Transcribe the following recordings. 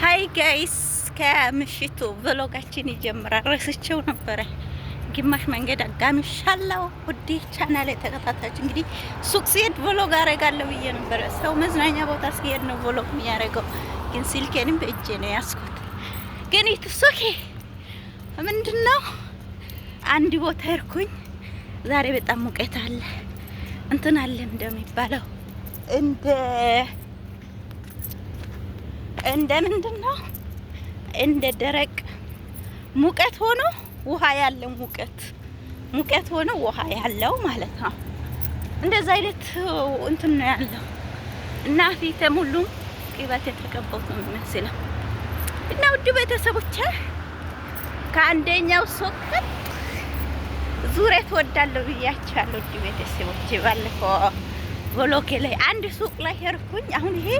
Hi guys፣ ከምሽቱ vlog ኣችን ይጀምራል። ረስቼው ነበረ። ግማሽ መንገድ አጋምሻለሁ። ውድ ቻናል ተከታታዮች፣ እንግዲህ ሱቅ ሲሄድ vlog አረጋለሁ ብዬ ነበረ። ሰው መዝናኛ ቦታ ሲሄድ ነው vlog የሚያደርገው፣ ግን ስልኬንም በእጄ ነው ያዝኩት። ግን it's okay። ምንድን ነው፣ አንድ ቦታ ሄድኩኝ። ዛሬ በጣም ሙቀት አለ፣ እንትን አለ፣ እንደሚባለው እንደ ምንድን ነው፣ እንደ ደረቅ ሙቀት ሆኖ ውሃ ያለው፣ ሙቀት ሙቀት ሆኖ ውሃ ያለው ማለት ነው። እንደዛ አይነት እንትን ነው ያለው እና ፊቴም ሁሉም ቅባት የተቀባሁት ነው የሚመስለው። እና ውድ ቤተሰቦቼ፣ ከአንደኛው ሱቅ ዙረት ወዳለሁ ብያቸዋለሁ። ውድ ቤተሰቦቼ፣ ባለፈው vlog ኤ ላይ አንድ ሱቅ ላይ ሄድኩኝ። አሁን ይሄ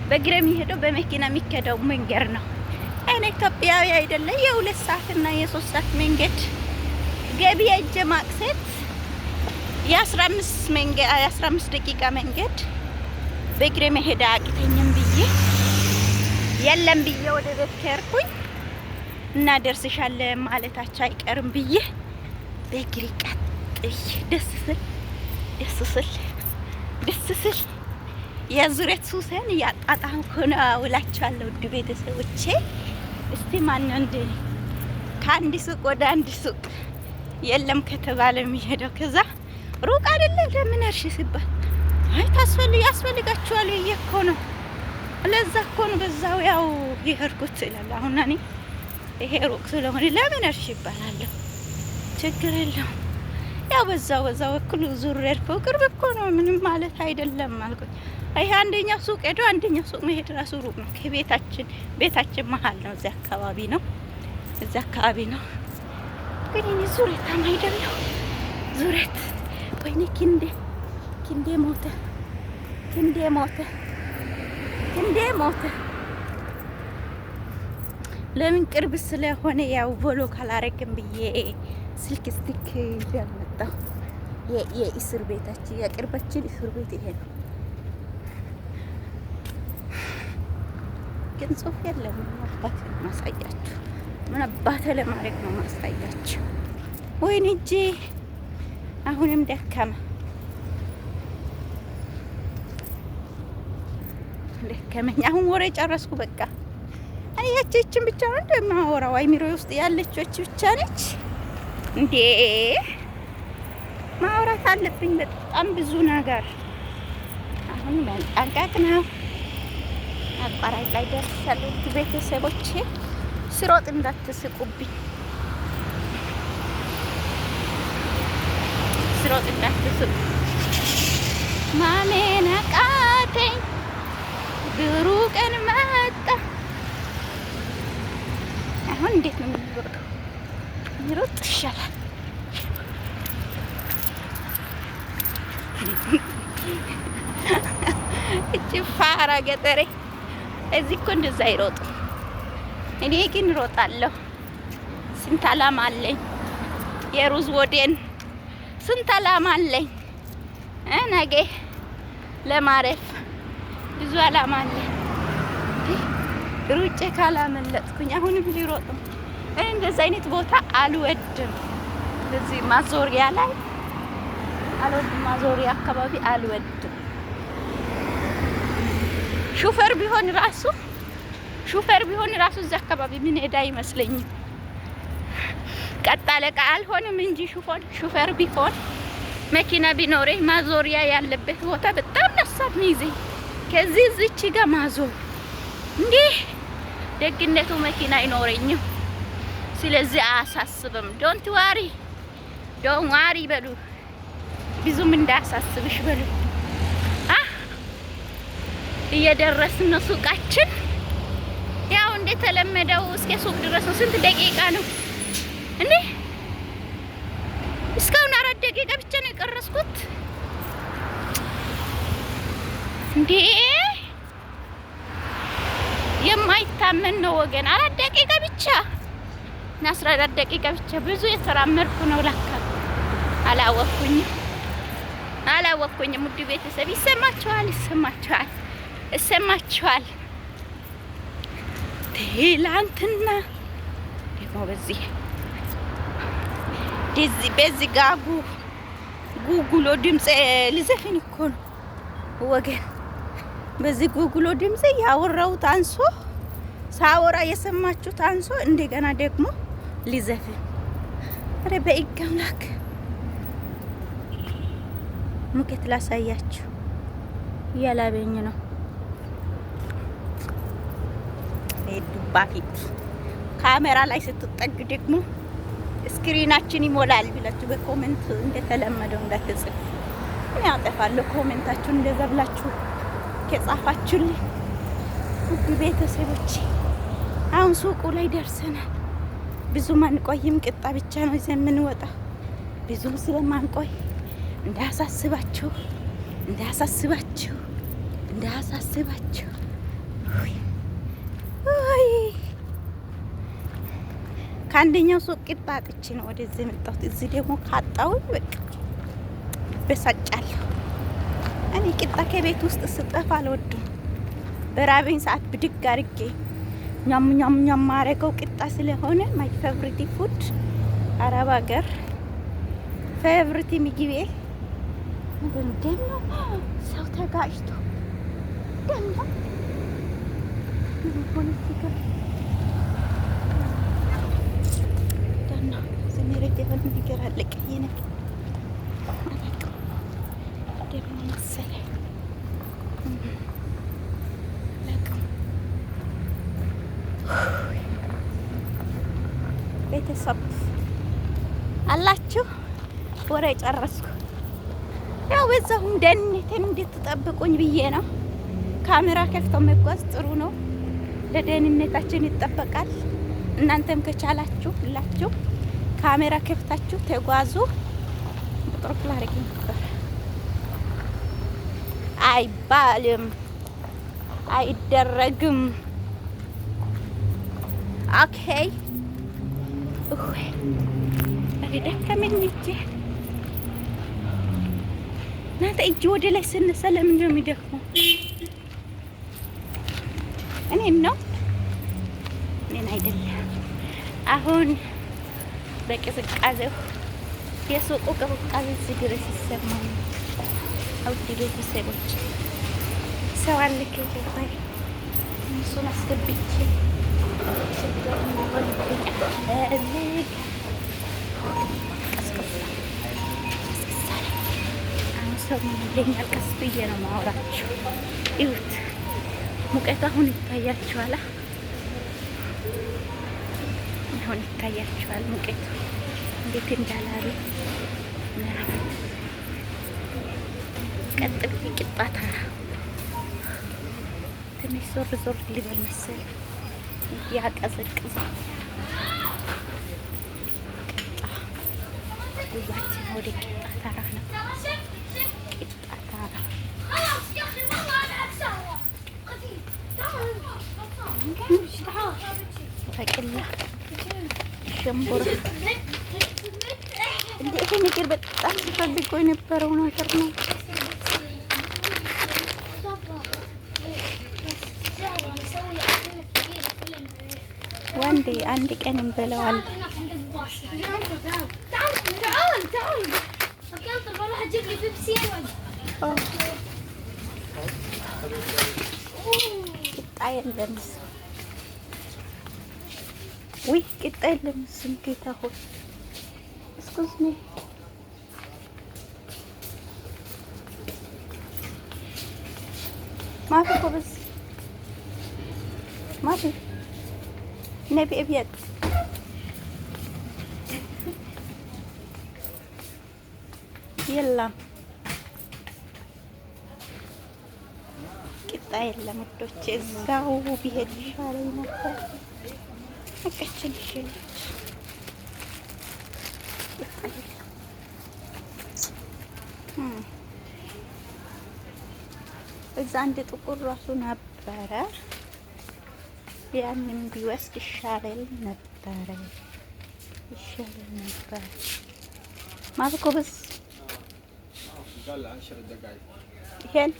በእግር የሚሄደው፣ በመኪና የሚኬደው መንገድ ነው። እኔ ኢትዮጵያዊ አይደለ፣ የ2 ሰዓት እና የ3 ሰዓት መንገድ ገቢ እጀ ማቅሴት የ15 መንገድ፣ የ15 ደቂቃ መንገድ በእግሬ መሄድ አያቅተኝም ብዬ፣ የለም ብዬ ወደ ቤት ከሄድኩኝ እና ደርስሻለን ማለታቸው አይቀርም ብዬ በእግሬ ቀጥ ብዬ ደስ ስል፣ ደስ ስል፣ ደስ ስል የዙረት ሱሴን እያጣጣምኩ ነው እላችኋለሁ። ውድ ቤተሰቦቼ፣ እስቲ ማነው እንደ ከአንድ ሱቅ ወደ አንድ ሱቅ የለም ከተባለ የሚሄደው? ከዛ ሩቅ አይደለም ለምን እርሽ ሲባል አይ ያስፈልጋችኋል ብዬ እኮ ነው፣ ለዛ እኮ ነው በዛው ያው የሄድኩት ይላል። አሁን እኔ ይሄ ሩቅ ስለሆነ ለምን እርሽ ይባላለሁ። ችግር የለውም፣ ያው በዛው በዛው በኩል ዙር ሄድኩ። ቅርብ እኮ ነው፣ ምንም ማለት አይደለም አልኩኝ። ይሄ አንደኛው ሱቅ ሄዶ አንደኛው ሱቅ መሄድ ራሱ ሩቅ ነው። ከቤታችን፣ ቤታችን መሀል ነው፣ እዚያ አካባቢ ነው፣ እዚያ አካባቢ ነው። ግን እኔ ዙረታም አይደለሁ ዙረት። ወይኔ ክንዴ፣ ክንዴ ሞተ፣ ክንዴ ሞተ፣ ክንዴ ሞተ። ለምን ቅርብ ስለሆነ ያው vlog አላረግም ብዬ ስልክ stick ይዤ አልመጣሁ። የእስር ቤታችን፣ የቅርባችን እስር ቤት ይሄ ነው። ግን ጽሁፍ የለም። ምን አባቴ ማሳያችሁ? ምን አባቴ ለማድረግ ነው ማሳያችሁ? ወይኔ እጄ አሁንም ደከመ፣ ደከመኝ። አሁን ወሬ ጨረስኩ። በቃ እኔ ያቺችን ብቻ ነው እንደማወራው፣ አይሚሮ ውስጥ ያለችው ብቻ ነች እንዴ? ማውራት አለብኝ በጣም ብዙ ነገር። አሁን መጠንቀቅ ነው። አቋራጭ ላይ ደርሻለሁ። ቤተሰቦቼ፣ ስሮጥ እንዳትስቁብኝ፣ ስሮጥ እንዳትስቁ። ማመን አቃተኝ፣ ብሩህ ቀን መጣ። አሁን እንዴት ነው የምንሮጠው? ሮጥ ይሻላል። እቺ ፋራ ገጠሬ እዚህ እኮ እንደዛ አይሮጡ። እኔ ግን እሮጣለሁ። ስንት አላማ አለኝ። የሩዝ ወዴን ስንት አላማ አለኝ። ነገ ለማረፍ ብዙ አላማ አለኝ። ሩጬ ካላመለጥኩኝ አሁንም ሊሮጥ ነው። እኔ እንደዚህ አይነት ቦታ አልወድም። እንደዚህ ማዞሪያ ላይ አልወድም። ማዞሪያ አካባቢ አልወድም። ሹፌር ቢሆን ራሱ፣ ሹፌር ቢሆን ራሱ እዛ አካባቢ ምን ሄዳ አይመስለኝም። ቀጥ አለቃ አልሆንም እንጂ ሹፌር ቢሆን፣ መኪና ቢኖረኝ ማዞሪያ ያለበት ቦታ በጣም ነሳት ሚይዘኝ። ከዚህ እዚች ጋር ማዞር እንዲህ፣ ደግነቱ መኪና አይኖረኝም። ስለዚህ አያሳስብም። Don't worry, don't worry በሉ፣ ብዙም እንዳያሳስብሽ በሉ። እየደረስን ነው ሱቃችን። ያው እንደተለመደው እስከ ሱቅ ድረስ ነው። ስንት ደቂቃ ነው እንዴ? እስካሁን 4 ደቂቃ ብቻ ነው የቀረስኩት እንዴ! የማይታመን ነው ወገን። 4 ደቂቃ ብቻ እና 14 ደቂቃ ብቻ ብዙ የተራመድኩ ነው ላካ። አላወኩኝም፣ አላወኩኝም። ውድ ቤተሰብ፣ ይሰማችኋል፣ ይሰማችኋል፣ ይሰማችኋል። ትላንትና ደግሞ በዚህ በዚህ ጋጉ ጉጉሎ ድምፅ ልዘፍን እኮ ነው ወገን። በዚህ ጉጉሎ ድምፅ ያወራሁት አንሶ፣ ሳወራ የሰማችሁት አንሶ፣ እንደገና ደግሞ ሊዘፍን። ኧረ በሕግ አምላክ፣ ሙቀት ላሳያችሁ፣ እያላበኝ ነው። ዱባ ፊት ካሜራ ላይ ስትጠግ ደግሞ screen ኣችን ይሞላል ብላችሁ በ comment እንደተለመደው እንዳትጽፉ። እኔ አጠፋለሁ comment ኣችሁን እንደዛ ብላችሁ ከጻፋችሁልኝ። ውድ ቤተሰቦች፣ አሁን ሱቁ ላይ ደርሰናል። ብዙም አንቆይም። ቅጣ ብቻ ነው ይዘን የምንወጣ። ብዙ ስለማንቆይ እንዳያሳስባችሁ፣ እንዳያሳስባችሁ፣ እንዳያሳስባችሁ። ውይ፣ ከአንደኛው ሱቅ ቂጣ አጥቼ ነው ወደዚህ የመጣሁት። እዚህ ደግሞ ካጣሁኝ በቃ በሳጫለሁ። እኔ ቂጣ ከቤት ውስጥ ስጠፋ አልወድም። በራበኝ ሰዓት ብድግ አድርጌ ኛም ኛም ኛም ማረገው ቂጣ ስለሆነ my favorite food፣ አረብ ሀገር favorite ምግቤ። ምንድን ደም ነው? ሰው ተጋጭቶ ደም ነው። ምን ሆነ እዚህ ጋር? ደም ነው። እዚህ መሬት የሆነ ነገር አለ፣ ቀይ ነገር፣ አላውቅም። ደም ነው መሰለኝ፣ አላውቅም። ቤተሰብ አላችሁ? ወሬ ጨረስኩ። ያው በዛሁም ደህንነቴን እንድትጠብቁኝ ብዬ ነው። ካሜራ ከፍቶ መጓዝ ጥሩ ነው፣ ለደህንነታችን ይጠበቃል። እናንተም ከቻላችሁ ሁላችሁ ካሜራ ከፍታችሁ ተጓዙ። ጥሩ ላደርግ ነበር አይባልም፣ አይደረግም። Okay፣ ደከመኝ እጄ። እናንተ፣ እጅ ወደ ላይ ስነሳ ለምንድን ነው የሚደክመው? እኔን ነው፣ እኔን አይደለም። አሁን በቅዝቃዜው፣ የሱቁ ቅዝቃዜ እዚህ ድረስ ይሰማል። ውድ ቤተሰቦች፣ ሰው አለ ከጀርባዬ፣ እሱን አስገብቼ ችግር እንዳይሆንብኝ እልግ ቀዝቅዟል። ቀዝቅዟል። አሁን ሰው ምን ይለኛል? ቀስ ብዬ ነው ማውራችሁ። እዩት፣ ሙቀቱ አሁን ይታያችኋል። አሁን ይታያችኋል ሙቀቱ እንዴት እንዳላሉ ምናምን። ቀጥ ብዬ ቅጣታ ትንሽ ዞር ዞር ሊበል መሰለኝ፣ ያቀዘቅዛል። ቂጣ፣ ጉዟችን ወደ ቂጣ ተራ ነው። ቂጣ ተራ። خلاص يا اخي، والله العب سوا قديم. تعال تعال. በቅላ ሸምቡራ። እንደ ይሄ ነገር በጣም ስፈልገው የነበረው ነገር ነው። ወንዴ አንድ ቀን እንበለዋለን። تعال تعال تعال، okay، انطر، بروح اجيب لي بيبسي. ኦ፣ ቂጣ የለም እሱ። ውይ፣ ቂጣ የለም እሱም። ጌታ ሆይ፣ excuse me፣ مافي خبز، مافي، نبي أبيض. የለም፣ ቂጣ የለም ውዶቼ። እዛው ቢሄድ ይሻለኝ ነበር። በቃችን ይሽለች፣ ቂጣ የለም። እዛ አንድ ጥቁር ራሱ ነበረ። ያንን ቢወስድ ይሻለል ነበረ፣ ይሻለል ነበረ። مافي خبز. قال 10 دقائق. ይሄን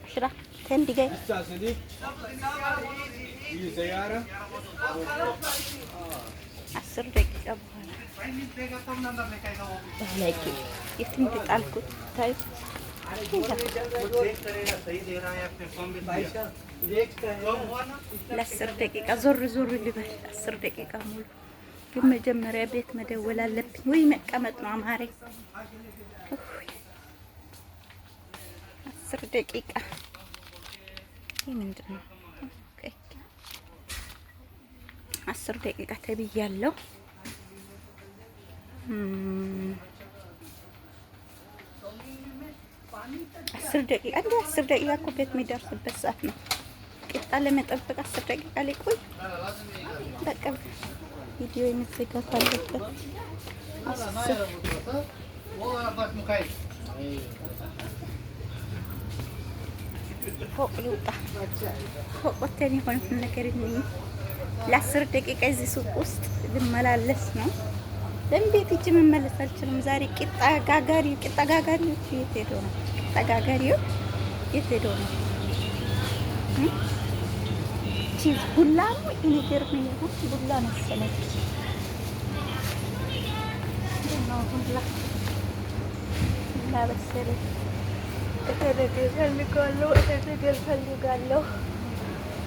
10 10 دقايق. لسه صديق. سيارة؟ 10 ደቂቃ በኋላ ባለጌ የት እንደጣልኩት ታዩ። सही दे रहा है फिर कम भी ለ10 ደቂቃ ዞር ዞር ልበል። 10 ደቂቃ ሙሉ ግን መጀመሪያ ቤት መደወል አለብኝ ወይ መቀመጥ ነው አማረኝ። እሁይ፣ 10 ደቂቃ። ይህ ምንድን ነው? Okay። 10 ደቂቃ ተብያለሁ። 10 ደቂቃ እንደ 10 ደቂቃ እኮ ቤት የሚደርስበት ሰዓት ነው። ቂጣ ለመጠበቅ 10 ደቂቃ ሊቆይ በቃ ቪዲዮ መዘጋት አለበት። 10 वो वाला बस मुकाई ፎቅ ልውጣ። ፎቅ ወተን የሆነ ነገር እንይ። ለ10 ደቂቃ እዚህ ሱቅ ውስጥ ልመላለስ ነው። ለምን ቤት ሂጅ መመለስ አልችልም? ዛሬ ቂጣ ጋጋሪ ቂጣ ጋጋሪዎች የት ሄዶ ነው? ቂጣ ጋጋሪዎች የት ሄዶ ነው? Cheese ቡላ ነው ይሄ ነገር ነው ይሁን ቡላ መሰለኝ። ነው ቡላ ቡላ መሰለኝ። ይሄ ነገር ፈልጋለሁ። ይሄ ነገር ፈልጋለሁ።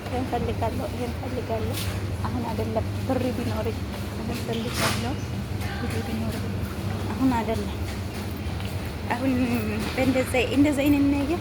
ይሄን ፈልጋለሁ። ይሄን ፈልጋለሁ። አሁን አይደለም ብር ቢኖረኝ ይሄን ፈልጋለሁ። ብር ቢኖረኝ አሁን አይደለም። አሁን በእንደዛ እንደዛ አይነት ነገር